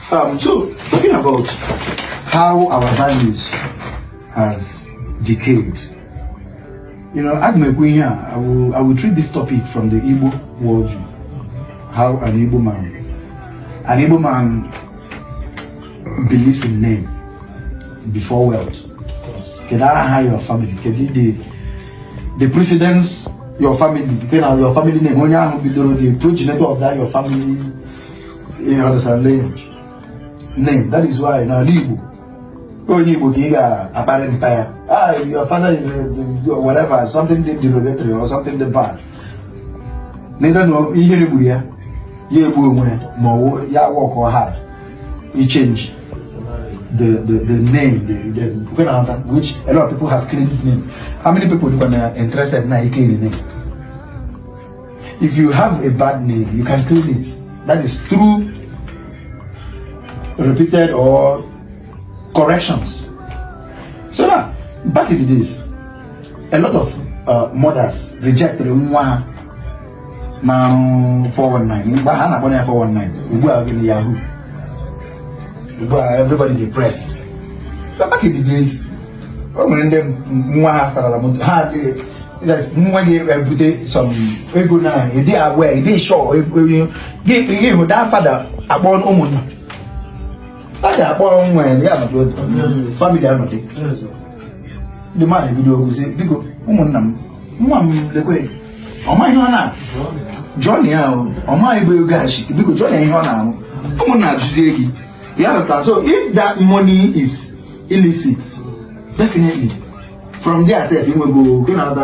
So talking about how our values has decayed. Aga m ekwu ihe a, I will treat this topic from the Igbo worldview. How an Igbo man believes in name before wealth. Kedu aha your family? Kedu the precedence your family, your family name, onye ahụ bidoro, the progenitor of that your family, you understand, lineage name. That is why n'ala Igbo, onye Igbo ka ị ga-akparị mpa ya. Ah, your father is a, whatever, something dị derogatory or something dị bad. Neither na ihere gburu ya, ya egbu onwe ya, ma ọ wụ ya work hard i change the name, the which a lot of people has cleaned name. How many people do are interested now in clean name? If you have a bad name, you can clean it. That is through repeated or corrections. So now, back in the days, a lot of mothers reject nwa ha na-arụ 419. Mgbe ha na-akpọ ya 419, ugbu a gịnị, Yahoo. Ugbu a everybody dey press. But back in the days, o nwere ndị nwa ha sarala moto ha dị, yes, nwa gị ebute some ego na ịdị aware, ịdị sure gị gị hụ that father akpọ ụmụnna, a ga-akpọ nwa ya nọdụ, family anọdụ, the man ebido okwu sị, "Biko ụmụnna m, nwa m lekwe, ọ maghị ihe ọ na jụọ na ya o, ọ maghị ebe ego a shi, biko jụọ ya ihe ọ na-arụ." Ụmụnna ajụzie gị. You understand? So if that money is illicit, definitely from there sef inwego gị na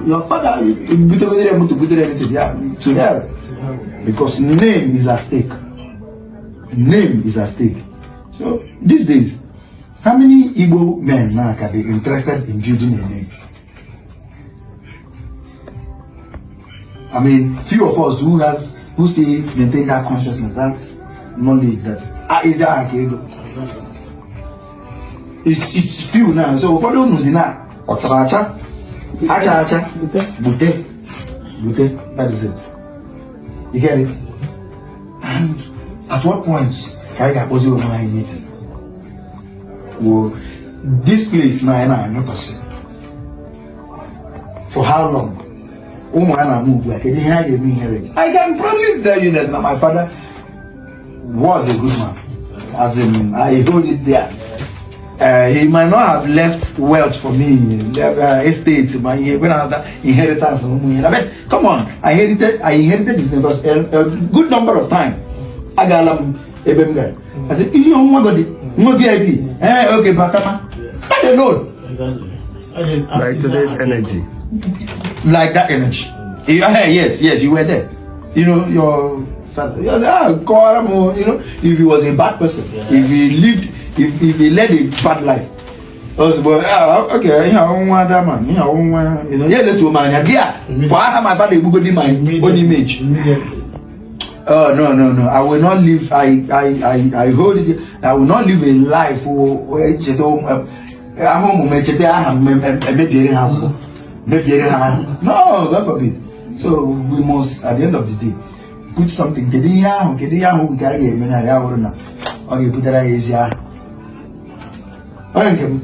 your father butegodere moto, butere anything ya, to hell, because name is at stake. Name is at stake. So these days, how many Igbo men now can be interested in building a name? I mean, few of us who say maintain that consciousness, that knowledge that ah is that ego. It's few now. So ụfọdụ unu si na ọ chara acha, acha acha, bute bute. That is it. You get it? And at what point ka anyị ga-akpọzi onwe anyị meeting? Wo this place na anyị na-anyụtọsị for how long? Ụmụ a na-amụ ugbu a, kedu ihe ha ga-eme inherit? I can proudly tell you that my father was a good man. As in, I hold it there. He might not have left wealth for me, estate, my when I inheritance. But come on, I inherited this because a good number of times. Agala m ebe m gara. I said, "Ihe nwa godi, nwa VIP, eh, okay, batama." That alone. Exactly. Like today's energy. Like that energy. Yeah, yes, you were there. You know, your father. You say, ah, kọwara m, if he was a bad person, if he lived, if he led a bad life. Ozugbo, ah, okay, ihe ahụ nwa Adama, ihe ahụ nwa, ya eletuo m anya, di a, for aha my father egbugodi my own image. Immediately. Oh, no. I will not live, I hold it, I will not live a life where echeta ahụ ụmụ m, echeta aha m, emebiere ha akwụkwọ, mebiere ha ahụ. No, God forbid. So we must, at the end of the day, put something. Kedu ihe ahụ, kedu ihe ahụ nke anyị ga-eme na ya bụrụ na ọ ga-ebutere ya ezi aha? Onye nke m,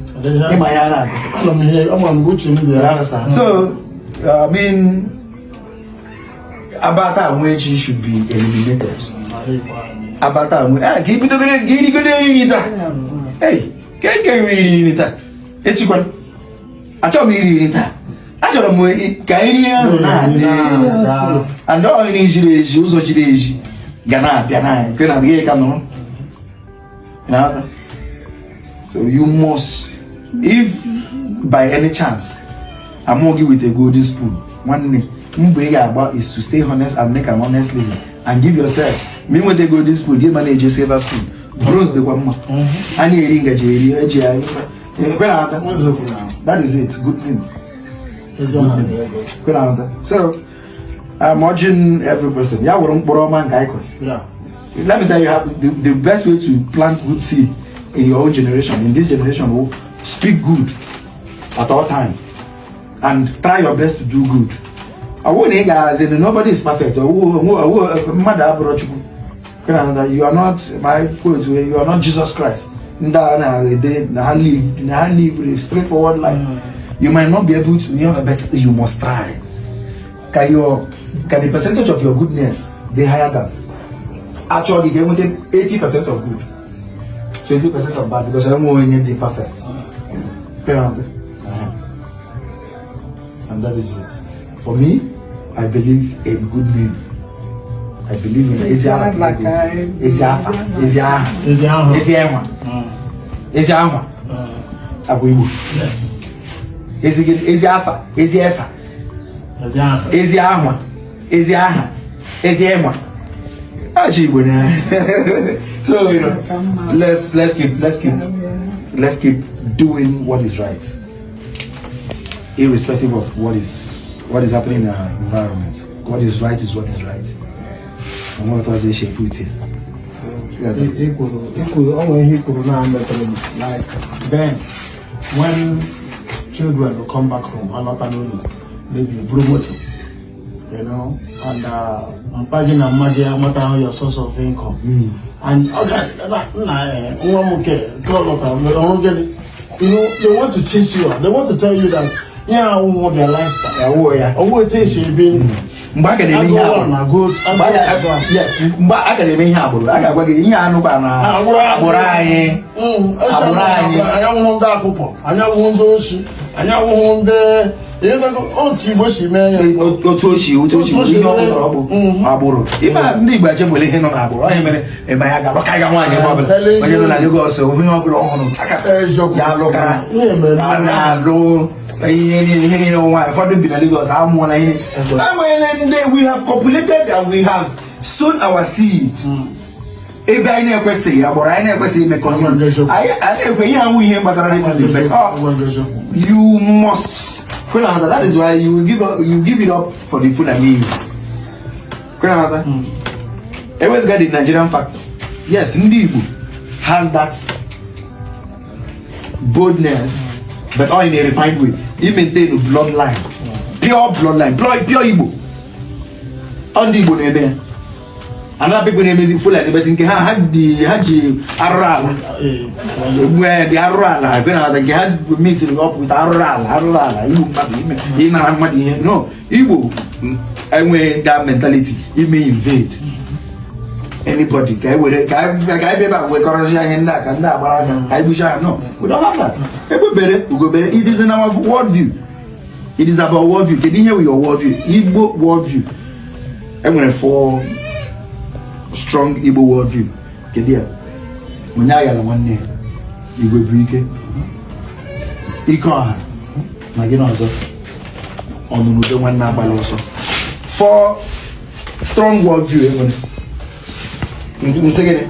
ịma ihe a na-agụ. Anọ m ihe, ama m uche m dị You ya. understand? So, I mean, Abata Amwechi should be eliminated. Abata Amwe, eh, ka ibidogoro ka irigoro nri taa. Hey, ka eke iri nri taa. Echikwana. Achọrọ m iri nri taa. Achọrọ m ka nri ahụ na-adị. And ọ nri ziri ezi, ụzọ ziri ezi ga na-abịa na nke na gị ka nọrọ. Ị na-aghọta? So you must, if by any chance amụọ gị with a golden spoon, nwanne, mbọ ị ga-agba is to stay honest and make an honest living and give yourself. Ma ị nweta golden spoon, gị ma na-eje silver spoon, bronze dịkwa mma. A na-eri ngaji eri eji ya ekwe na ata. That is it. Good name. Ekwe na ata. So I'm urging every person, ya wụrụ mkpụrụ ọma nke anyị kụrụ. Let me tell you how the best way to plant good seed in your own generation, in this generation, will speak good at all time and try your best to do good. Ọ bụrụ na ị ga-azi na nobody is perfect, mmadụ abụrụ Chukwu. You are not my quote, you are not Jesus Christ. Ndị a na-ede na ha live a straightforward life. You might not be able to, but you must try. Ka the percentage of your goodness dey higher than achọ gị ga-enweta 80% of good, 20% of bad, because enwe onye dị perfect. And that is it for me. I believe in good name. I believe in ezi aha ka ego, ezi afa, ezi aha. Ezi ahụ. Ezi enwa, ezi ahwa agwa Igbo. Ezi gịnị? Ezi afa, ezi efa. Ezi ahụ. Ezi ahwa, ezi aha, ezi enwa achị Igbo na. So let's keep doing what is right, irrespective of what is happening in our environment. What is right is what is right, and what was they put it. Ikwuru o nwere ihe ikwuru na metụrụ m. Like then, when children will come back home, ha lọta n'ụlọ, maybe buru moto, and mpa gị na mma gị amata your source of income, and ọ ga nna nwa m nke ọ lọtara mere ọrụ gịnị. They want to chase you out. They want to tell you that ihe ahụhụ their lifestyle. Ẹwọ ya. Ọwọ́ etu esi ebi ndụ. Mgbe a ga na-eme ihe Agụụ agbụrụ. Na go. Yes, mgbe a ga na-eme ihe agbụrụ, a ga-agwa gị ihe anụkwa na Agbụrụ anyị. Agbụrụ anyị. Agbụrụ anyị. Anyị awụhụ ndị akpụkpọ, anyị awụhụ ndị oshi, anyị awụhụ ndị otu Igbo si mee ya. Otu o si ihe ọ pụtara, ọ bụ agbụrụ. Ịma ndị Igbo echefuola ihe nọ n'agbụrụ. Onye mere ịma ya ga-alụka ya nwaanyị ebe ọbụla. Onye nọ na Lagos, onye ọbụla ọhụrụ chaka Eziokwu. ya alụkara. Ihe mere. A na-alụ ihe niile, ihe niile. Nwaanyị ụfọdụ bi na Lagos amụọla ihe enweela ndị. We have populated and we have sown our seed ebe anyị na-ekwesịghị, agbụrụ anyị na-ekwesịghị imekọ ihe. Anyị na-ekwe ihe ahụ, ihe gbasara racism, but you must. Kwena, that is why you give it up for the Fulanese. Kwena, ewezụga the Nigerian factor. Yes, ndị Igbo has that boldness, but all in a refined way. He maintain bloodline, pure bloodline, pure, pure Igbo. Ọ ndị Igbo na-eme ya. Another people na-emezi Fulani, but nke ha, ha dị, ha ji arụrụ ala egbu dị arụrụ ala ebe na nke ha mixiri up with arụrụ ala, arụrụ ala, igbu mmadụ, ime ịnara mmadụ ihe. No, Igbo enweghị that mentality ime invade anybody ka e were ka anyị bịa ebe a wekọrọzi ihe ndị a ka ndị agbara aka ka anyị gbuchaa ha. No, we don't have that. Egbe bere, ugo bere. It is in our world view. It is about world view. Kedu ihe wụ your world view? Igbo world view, enwere four strong Igbo world view. Kedu ya? Onye aghala nwanne ya, igwe bụ ike, ike ọha na gịnị ọzọ, ọnụnụbe nwanne agbala ọsọ. Four strong world view enwere. Nsị gịnị?